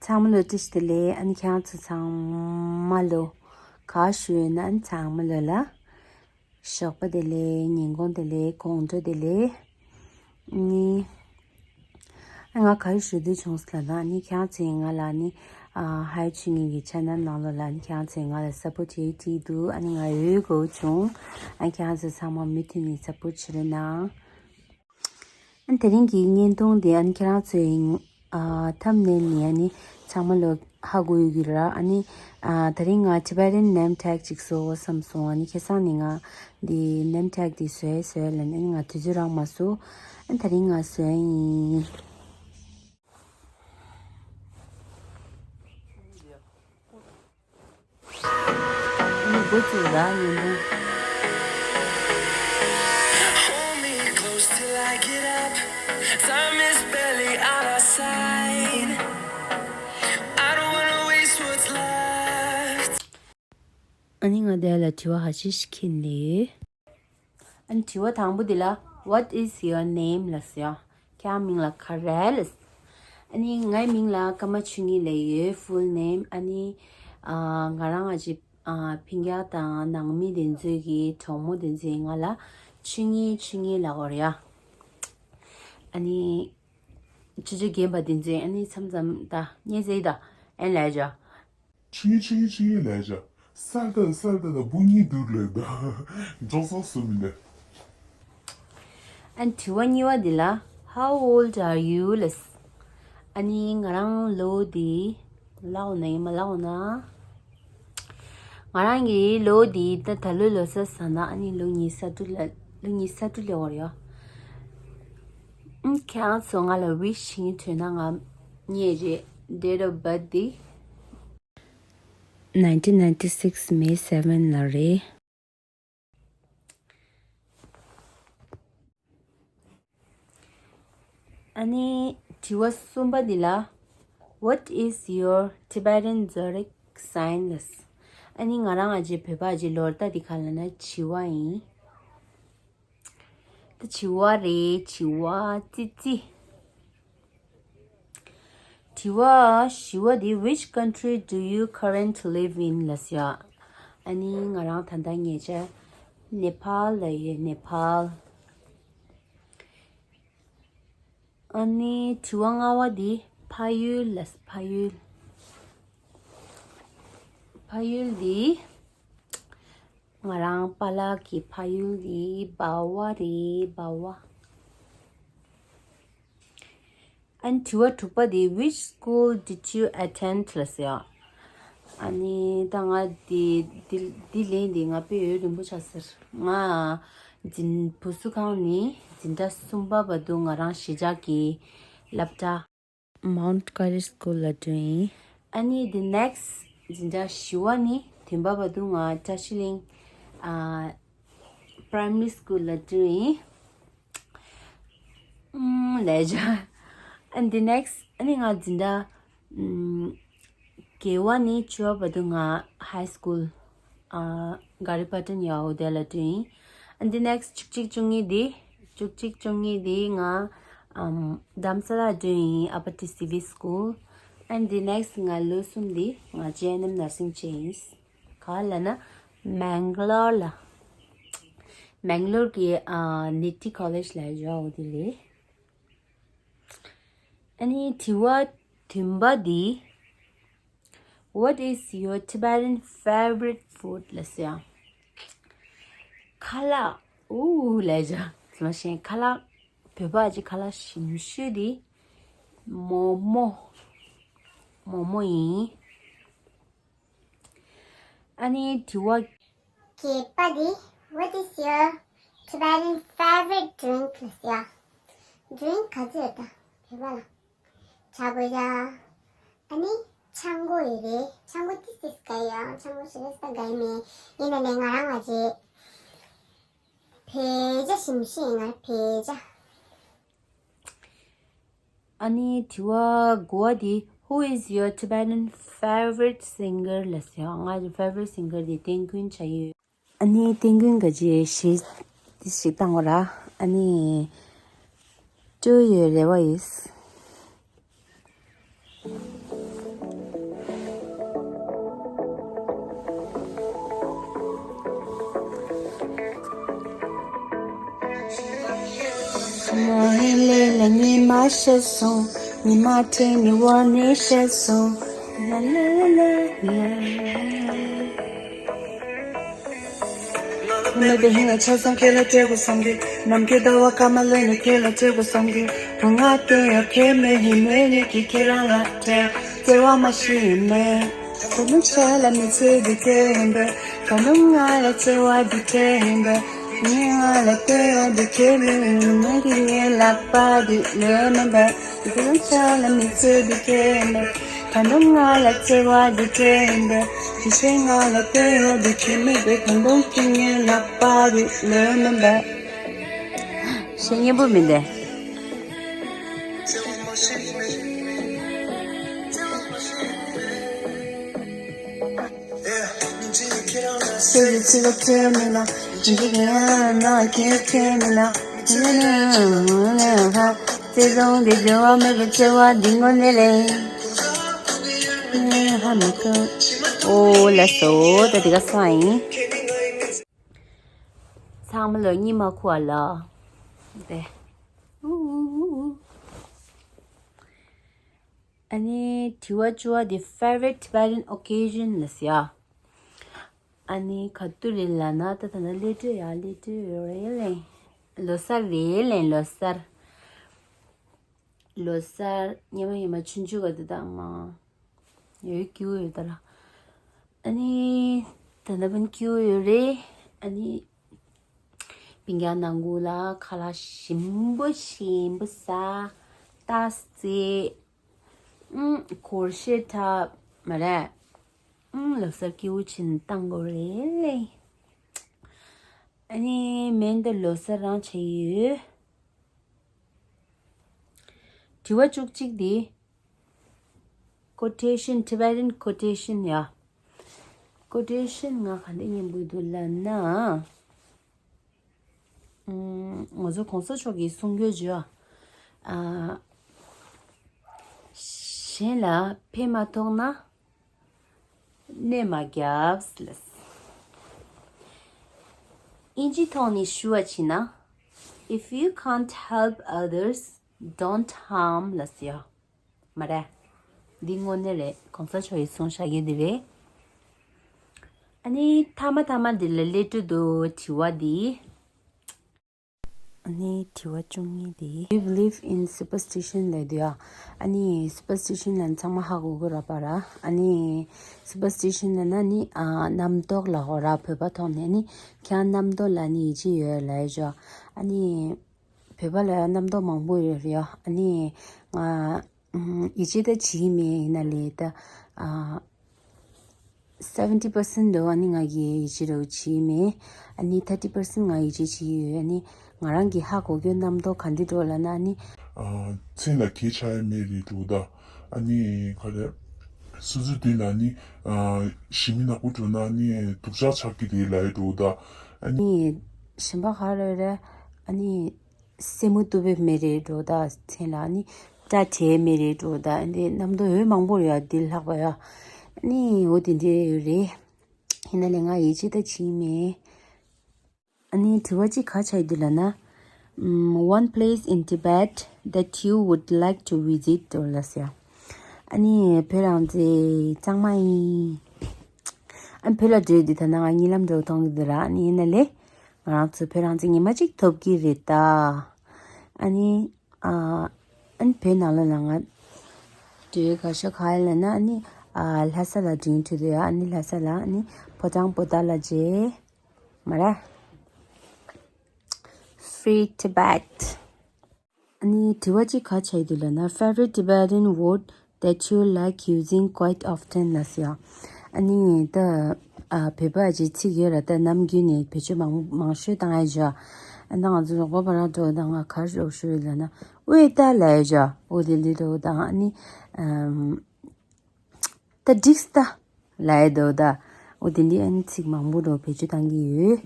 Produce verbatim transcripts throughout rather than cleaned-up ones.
ཚང་མ་ལོ་བཀྲ་ཤིས་བདེ་ལེགས། ཨ་ནི་ཁྱེད་རང་ཚོ་ཚང་མ་ལོ་ག་ཞུ་ཡོད་ན། ཨ་ནི་ཚང་མ་ལོ་ལ་ཞོགས་པ་བདེ་ལེགས། ཉིན་གུང་བདེ་ལེགས། དགོང་དྲོ་བདེ་ལེགས། ནི། ང་ག་རེ་ཞུ་འདོད་བྱུང་ཟེར་ལབ་ན། ནི་ཁྱེད་རང་ཚོས་ང་ལ་ནི་ཨ་ཧའི་ཆོས་ཉིད་ཀྱི་ཆེ་ནལ་ནང་ལོགས་ལ་ནི་ཁྱེད་རང་ཚོས་ང་ལ་སབ་པོར་བྱེད་ཀྱི་འདུག་ཨ་ནི་ང་འོས་དགོས་བྱུང་། ཨ་ཁྱེད་རང་ཚོ་ཚང་མ་མུ་མཐུད་ནས་སབ་པོར་བྱེད་རོགས་གནང་། ཨ་དེ་རིང་གི་བརྙན་ཐུང་འདི་ཨ་ནི་ཁྱེད་རང་ཚོས་ཨ་ཐམ་ནེལ་ནས་ཨ་ནི་ཚང་མ་ལོ་ཧ་གོ་ཡོད་ཀྱི་ར། ཨ་ནི་ཨ་དེ་རིང་ང་Tibetan name tag ཅིག་བཟོ་དགོས་བསམ་སོང་། ཨ་ནི་ཁ་སང་ནས་ང་འདི་name tag འདི་བཟོས་བཟོས་ལབ་ནས་ང་དུས་ཚོད་རག་མ་སོང་། ཨ་དེ་རིང་ང་བཟོས་ཡིན། ཨ་ནི་འགོ་བཙུགས་ར་ཉིན་མོ། Hold me close till I get up. Time is barely on our side. I don't wanna waste what's left. ཨ་ནི་ང་འདི་ལ་དྲི་བ་ཁ་ཤས་ཤིག་འཁྱེར་ནས་ཡོད། ཨ་ནི་དྲི་བ་དང་པོ་འདི་ལ། What is your name? ལབ་སོང་ཡ། ཁྱེད་རང་མིང་ལ་ག་རེ་ལབ། ཨ་ནི་ངའི་མིང་ལ་ཀརྨ་ཆོས་ཉིད་ལབ་ཡོད། Full name། ཨ་ནི་ཨ་ང་རང་ཨ་ཅེ་ཨ་འཕན་རྒྱལ་དང་ནང་མི་དེ་ཚོས་ཀྱི་གྲོགས་མོ་དེ་ཚོས་ང་ལ་ཆོས་ཉིད་ཆོས་ཉིད་ལབ་ཀྱི་ཡོད་རེད་ཡ། ཨ་ནི་ཆུ་ཚོད་རྒན་པ་དེ་ཚོས་ཨ་ནི་མཚམས་མཚམས་ད་ཉེ་ཟེར་ད་ཨན་ལབ་ཡ། ཆིང་ཆིང་ཆིང་ལས་བྱ། སལ་ཏ་སལ་ཏ་ད་བུ་གཉིས་འདུག་ལས་ད། འཇོག་ས་སུ་མི་འདུག་ཨ་དྲི་བ་གཉིས་པ་འདི་ལ། How old are you? ལབ། ཨ་ནི་ང་རང་ལོ་འདི་ལབ་ན་ཡིན་མ་ལབ་ན། ང་རང་གི་ལོ་འདི་ད་ད་ལོ་ལོ་གསར་ཟ་ན་ཨ་ནི་ལོ་ཉི་ཤུ་རྩ་དྲུག་ལ་ལོ་ཉི་ཤུ་རྩ་དྲུག་ལ་འོར་ཡོད། ཨ་ཁྱེད་རང་ཚོ་ང་ལ་ཝིཤ་བྱེད་ཀྱི་འདོད་ན་ང་རྙེད་རེད། Date of birth འདི། nineteen ninety-six May seven ལ་རེད། ཨ་ནི་དྲི་བ་གསུམ་པ་འདི་ལ། What is your Tibetan zodiac sign? ལབ། ཨ་ནི་ང་རང་ཨ་ཅེ་བོད་པ་ཨ་ཅེ་ལོ་རྟགས་འདི་ག་ལབ་ན་བྱི་བ་ཡིན། ད་བྱི་བ་རེད། བྱི་བ་ཙི་ཙི། དྲི་བ་བཞི་བ་འདི། Which country do you currently live in? ལབ་ཡ། ཨ་ནི་ང་རང་ད་ལྟ་ཉེ་ཆར་ནེ་པཱལ་ལ་ཡོད། ནེ་པཱལ། ཨ་ནི་དྲི་བ་ལྔ་བ་འདི། ཕ་ཡུལ་ལབ། ཕ་ཡུལ། ཕ་ཡུལ་འདི། ང་རང་པཱ་ལགས་ཀྱི་ཕ་ཡུལ་འདི་འབའ་བ་རེད། འབའ་བ། ཨ་ནི་དྲི་བ་དྲུག་པ་འདི། Which school did you attend? ལབ་ཡ། ཨ་ནི་ད་ང་འདི་འདི་འདི་ལན་འདི་ང་དཔེ་ཡུན་རིང་པོ་ཆགས་ཟེར། ང་འཛིན་བུ་གསོ་ཁང་ནས་འཛིན་གྲྭ་གསུམ་པ་བར་དུ་ང་རང་གཞིས་ཆགས་ཀྱི་སློབ་གྲྭ་Mount Carmel School ལ་འགྲོ་ཡིན། ཨ་ནི་འདི་next འཛིན་གྲྭ་བཞི་པ་ནས་བདུན་པ་བར་དུ་ང་བཀྲ་ཤིས་གླིང་ཨ་Primary School ལ་འགྲོ་ཡིན། ཨུམ་ལས་བྱ། ཨ་ནི་འདི་next ཨ་ནི་ང་འཛིན་གྲྭ་ཨུམ་བརྒྱད་པ་ནས་བཅུ་པ་བར་དུ་ང་high school ཨ་གྷ་རི་པ་ཊན་ཡ་འོ་དེ་ལ་འགྲོ་ཡིན། ཨ་ནི་འདི་next བཅུ་གཅིག་བཅུ་གཉིས་འདི། བཅུ་གཅིག་བཅུ་གཉིས་འདི་ང་ཨམ་རྡ་རམ་ས་ལ་འགྲོ་ཡིན། Upper T C V School། ཨ་ནི་འདི་next ང་ལོ་གསུམ་འདི་ང་G N M nursing བྱས་ཡིན། ག་ལབ་ན་མེང་ལོར་ལ། མེང་ལོར་གྱི་ཨ་Niti College ལ་ཡོད་འོ་དེ་ལས། ཨ་ནི་དྲི་བ་བདུན་པ་འདི། What is your Tibetan favorite food? ལབ་ཡ། ཁ་ལག་ཨུ་ལས་བྱ། ཟེར་མ་ཤེས། ཁ་ལག་བོད་པ་ཅིག་ཁ་ལག་ཞིམ་ཤོས་འདི་མོག་མོག་མོག་མོག་ཡིན། ཨ་ནི་དྲི་བ་བརྒྱད་པ་འདི། What is your Tibetan favorite drink? ལབ་ཡ། Drink ག་ཚོད་ཡོད་ད་བོད་པ་ལ། ཇ་བོད་ཇ། ཨ་ནི་ཆང་སྒོ་ཡོད་རེད། ཆང་སྒོ་ཏི་སིས་ག་ཡ། ཆང་སྒོ་ཞེ་དྲག་ས་ག་ཡ་མེད། ཡིན་ན་ནས་ང་རང་ང་ཅེ་བོད་ཇ་ཞིམ་ཤོས་ཡིན། ང་བོད་ཇ། ཨ་ནི་དྲི་བ་དགུ་པ་འདི། Who is your Tibetan favorite singer? ལབ་ཡ། ང་གི་favorite singer འདི་བསྟན་ཀུན་བྱ་ཡུལ། ཨ་ནི་བསྟན་ཀུན་ག་ཅེ་ཞེ་ཏི་ཞིག་བཏང་བ་ར། ཨ་ནི་སྤྲོ་ཡོད་རེ་བ་ཡིས། ཉི་མ་ཤར་སོང་། ཉི་མ་དེ་ནི་བ་ནས་ཤར་སོང་། ལ་ལ་ལ་ལ་ལ། མེད་པའི་ཧིང་ལ་ཆ་ཚང་ཁྱེད་ལ་སྤྲད་དགོས་བསམ་གི། ནམ་མཁའི་ཟླ་བ་སྐར་མ་ལོན་ནས་ཁྱེད་ལ་སྤྲད་དགོས་བསམ་གི། དོན་ལྔ་སྟོན་ཡ་ཁྱེད་མེད་ཧིང་མེད་ཉིད་ཀྱིས་ཁྱེད་རང་ལ་སྤྲད། བརྩེ་བ་མ་ཤེས་མེད། ད་དུང་ཆ་ལ་མི་ཚེ་འདི་ཁྱེད་ཡིན་པས། ད་དུང་ང་ལ་བརྩེ་བ་འདི་ཁྱེད་ཡིན་པས། ངས་ང་ལ་སྟོན་ཡ་འདི་ཁྱེད་མེད་ཧིང་མེད་ཀྱིས་ངའི་ལག་པ་འདི་ལོན་མིན་པས། ད་དུང་ཆ་ལ་མི་ཚེ་འདི་ཁྱེད་ཡིན་པས། ད་དུང་ང་ལ་བརྩེ་བ་འདི་སྤྲད་ཡིན་པས། དེ་བཞིན་ང་ལ་བསྟོད་ཡོད་འདི་ཁྱེད་མེད་པས། ད་དུང་ཁྱེད་ངའི་ལག་པ་རུ་ལོས་མིན་པས། བཤད་སྙན་པོ་མིན་ཏེ། ཁྱེད་ཀྱི་ཚིག་ལ་བརྩེ་མེད་ན། ཁྱེད་ཀྱི་ངལ་ན་ཁྱེད་བརྩེ་མེད་ན། ཁྱེད་ནི་བརྩེ་དུང་འདི་འགྱུར་བ་མེད་པའི་བརྩེ་བ་འདི་དངོས་གནས་རེད། ཧ་མ་གོ། ཨོ་ལགས་སོ། ད་འདི་ག་སོང་ཡིན། ཚང་མ་ལོ་གཉིད་མ་ཁུག་ཨ་ལ། དེ། ཨ་ནི་དྲི་བ་བཅུ་བ་འདི་favorite Tibetan occasion ལ་ཟེར་ཡ། ཨ་ནི་ག་དུས་རེད་ལབ་ན། ད་ད་ནི་སླེབས་དུས་ཡ་སླེབས་དུས་རེད་ལེ། ལོ་གསར་རེད་ལེ། ལོ་གསར། ལོ་གསར་ཉི་མ་ཉི་མ་ཆུང་ཆུང་ག་དུས་དང་མ་ཡོད་སྐྱིད་པོ་ཡོད་ད་ལ། ཨ་ནི་ད་ལྟ་ཕན་སྐྱིད་པོ་ཡོད་རེད། ཨ་ནི་སྤུན་ཀྱག་ནང་ཁུལ་ལ་ཁ་ལག་ཞིམ་པོ་ཞིམ་པོ་ཟ། ཏ་སེ། ཨུམ། གོར་ཤེ་ཐབ་མ་རེད། ཨུམ། ལོ་གསར་སྐྱིད་པོ་ཕྱིན་བཏང་དགོས་རེད་ལེ། ཨ་ནི་མེན་ད་ལོ་གསར་རང་བྱས་ཡོད། དྲི་བ་བཅུ་གཅིག་འདི། Quotation, Tibetan quotation ཡ། Quotation ང་ག་འདྲ་སྙན་པོ་འདུག་ལབ་ན། ཨུམ། ང་ཚོ་གོང་ས་མཆོག་གིས་གསུང་རྒྱུ་བརྗོད། ཨ། གཞན་ལ་ཕན་མ་ཐོགས་ན། གནོད་མ་རྒྱབ་ལ། དབྱིན་ཇི་ཐོག་ནས་ཞུ་བ་བྱས་ན། If you can't help others, don't harm ལ་ཟེར་ཡ། མ་རེད། འདི་དངོས་གནས་རེད། གོང་ས་མཆོག་གིས་གསུངས་བཞག་གི་འདི་རེད། ཨ་ནི་མཐའ་མ་མཐའ་མ་འདི་ལ་སླེབས་འགྲོ་འདུག་དྲི་བ་འདི། ཨ་ནི་དྲི་བ་བཅུ་གཉིས་དེ། Do you believe in superstition ལབ་དུས་ཨ། ཨ་ནི་superstition ལབ་ན་ཚང་མ་ཧ་གོ་གི་རེད་པ་ར། ཨ་ནི་superstition ལབ་ན་ནི་ཨ་རྣམ་རྟོག་ལབ་དགོས་ར། བོད་པ་ཐོག་ནས་ནི་ཁྱེད་རྣམ་རྟོག་ལ་ནི་ཡིད་ཆེས་ཡོད་ལབ་ཡོད་ཅོ། ཨ་ནི་བོད་པ་ལ་རྣམ་རྟོག་མང་པོ་ཡོད་རེད་ཡ། ཨ་ནི་ང་ཡིད་ཆེས་ད་བྱེད་ཀྱི་མེད། ཡིན་ན་ལས་ད་ཨ། seventy percent འདྲ་བོ་ཨ་ནི་ང་གིས་ཡིད་ཆེས་འདྲ་བོ་བྱེད་མེད། ཨ་ནི་thirty percent ང་ཡིད་ཆེས་བྱེད་ཀྱི་ཡོད། ཨ་ནི་ང་རང་གི་ཧ་གོ་རྒྱུ་རྣམ་རྟོག་ག་འདྲ་འདྲ་བོ་ལབ་ན་ཨ་ནི། ཨ། མཚན་ལ་གད་ཆག་ཡ་མེད་རེད་འདྲ་བོ་ད། ཨ་ནི་ག་རེ། སོ་སོའི་མདུན་ལ་ཨ་ནི། ཨ། ཞི་མི་ནག་པོ་འགྲོ་ན་ཨ་ནི་སྡུག་ཅག་ཆགས་ཀྱི་རེད་ལབ་ཡ་འདྲ་བོ་ད། ཨ་ནི། ཨ་ནི་གཞན་པ་ག་རེ་རེད། ཨ་ནི། སེན་མོ་གཏུབ་པའི་མེ་རེ་འགྲོ་ད་མཚན་ལ་ནི་སྐྲ་བྲེགས་མེ་རེ་འགྲོ་ད་འདི་རྣམ་རྟོག་འོ་མང་པོ་རེད་ཡ། འདི་ལྷག་པ་ཡ་ནི་འོ་དེ་འདྲས་ཡོད་རེད། ཡིན་ན་ལས་ང་ཡིད་ཆེས་ད་བྱེད་མེད། ཨ་ནི་དྲི་བ་གཅིག་ག་ཆགས་འདུག་ལབ་ན། ཨམ། One place in Tibet that you would like to visit འགྲོ་ལ་ཟེར། ཨ་ནི་བོད་རང་བཙན་གཙང་མ་ཡིན། ཨ་ནི་བོད་ལ་འགྲོ་དུས་ད་ནང་ང་གཉིད་ལམ་འགྲོ་གཏོང་གི་འདུག་ར། ཨ་ནི་ཡིན་ན་ལས། ང་རང་ཚོ་བོད་རང་བཙན་ཉི་མ་གཅིག་ཐོབ་ཀྱི་རེད་ད། ཨ་ནི། ཨ། ཨ་ནི་བོད་ནང་ལོགས་ལ་ང་འགྲོ་ག་ཤོག་ག་ལབ་ན་ཨ་ནི། ཨ། ལྷ་ས་ལ་འགྲིམ་འགྲོ་འདུག་ཡ། ཨ་ནི་ལྷ་ས་ལ་ཨ་ནི་ཕོ་བྲང་པོ་ཏཱ་ལ་མཇལ། མ་ར། Free Tibet ཨ་ནི་དྲི་བ་གཅིག་ག་ཆགས་འདུག་ལབ་ན། Favorite Tibetan word that you like using quite often ལབ་ཟེར་ཡ། ཨ་ནི་ད་ཨ་བོད་པ་ཅིག་ཚིག་ཡོད་ར། ད་ནམ་རྒྱུན་ནས་བེད་སྤྱོད་མང་མང་ཤོས་བཏང་ཡ་ཅོ། ཨ་ནི་ང་ཚོ་རོགས་པ་བར་འགྲོ་ད་ང་ག་རེ་ཞུ་ཡོད་ལབ་ན། ཝེ་ད་ལབ་ཡ་ཅོ། འོ་དེ་འདྲས་འགྲོ་ད་ཨ་ནི་ཨམ། ད་འགྲིགས་ད་ལབ་ཡ་འདུག་ད། འོ་དེ་འདྲས་ཨ་ནི་ཚིག་མང་པོ་འགྲོ་བེད་སྤྱོད་བཏང་གི་ཡོད།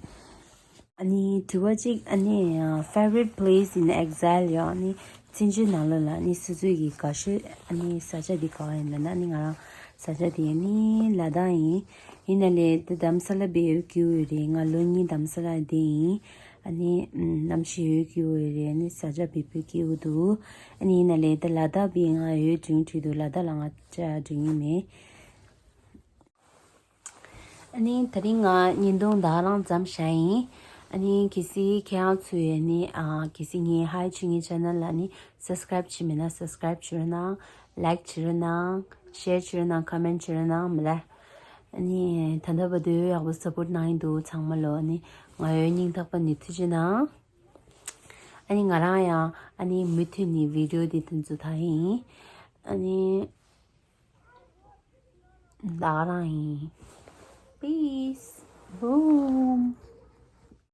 ཨ་ནི་དྲི་བ་གཅིག་ཨ་ནི་ཨ། Favorite place in exile ཡོད། ཨ་ནི་བཙན་བྱོལ་ནང་ལོགས་ལ་ཨ་ནི་སོ་སོའི་གི་དགའ་ཤོས་ཨ་ནི་ས་ཆ་འདི་ག་བ་ཡིན་ལབ་ན། ཨ་ནི་ང་རང་ས་ཆ་དེ་ཨ་ནི་ལ་དྭགས་ཡིན། ཡིན་ན་ལས་ད་རྡ་རམ་ས་ལ་བསྡད་ཡོད་ཀྱི་ཡོད་རེད། ང་ལོ་གཉིས་རྡ་རམ་ས་ལ་བསྡད་ཡིན། ཨ་ནི་ཨམ་གནམ་གཤིས་ཡོད་སྐྱིད་པོ་རེད། ཨ་ནི་ས་ཆ་བི་བི་སྐྱིད་པོ་འདུག་ཨ་ནི་ཡིན་ནའི་ད་ལ་དྭགས་པའི་ང་ཡོད་འགྲིམ་འགྲིམ་འདུག་ལ་དྭགས་ལ་ང་ཅག་འགྲིམ་ཡིན་མེད། ཨ་ནི་དེ་རིང་ང་བརྙན་ཐུང་ད་ག་རང་མཚམས་བཞག་ཡིན། ཨ་ནི་གལ་སྲིད་ཁྱེད་རང་ཚོས་ཨ་ནི་ཨ་གལ་སྲིད་ངའི་Hi Ching Channel ལ་ནི་subscribe བྱས་མེད་ན་subscribe བྱེད་རོགས་གནང་། Like བྱེད་རོགས་གནང་། Share བྱེད་རོགས་གནང་། Comment བྱེད་རོགས་གནང་མི་ལ། ཨ་ནི་ད་ལྟ་བར་དུ་ཡག་པོ་support གནང་ཡིན་འདུག་ཚང་མ་ལོ། ཨ་ནི་ང་ཡོད་སྙིང་ཐག་པ་ནས་ཐུགས་རྗེ་གནང་། ཨ་ནི་ང་རང་ཡང་ཨ་ནི་མུ་མཐུད་ནས་video འདི་དེ་ཚོ་ད་ཡིན། ཨ་ནི་ད་ག་རང་ཡིན། Peace. Boom.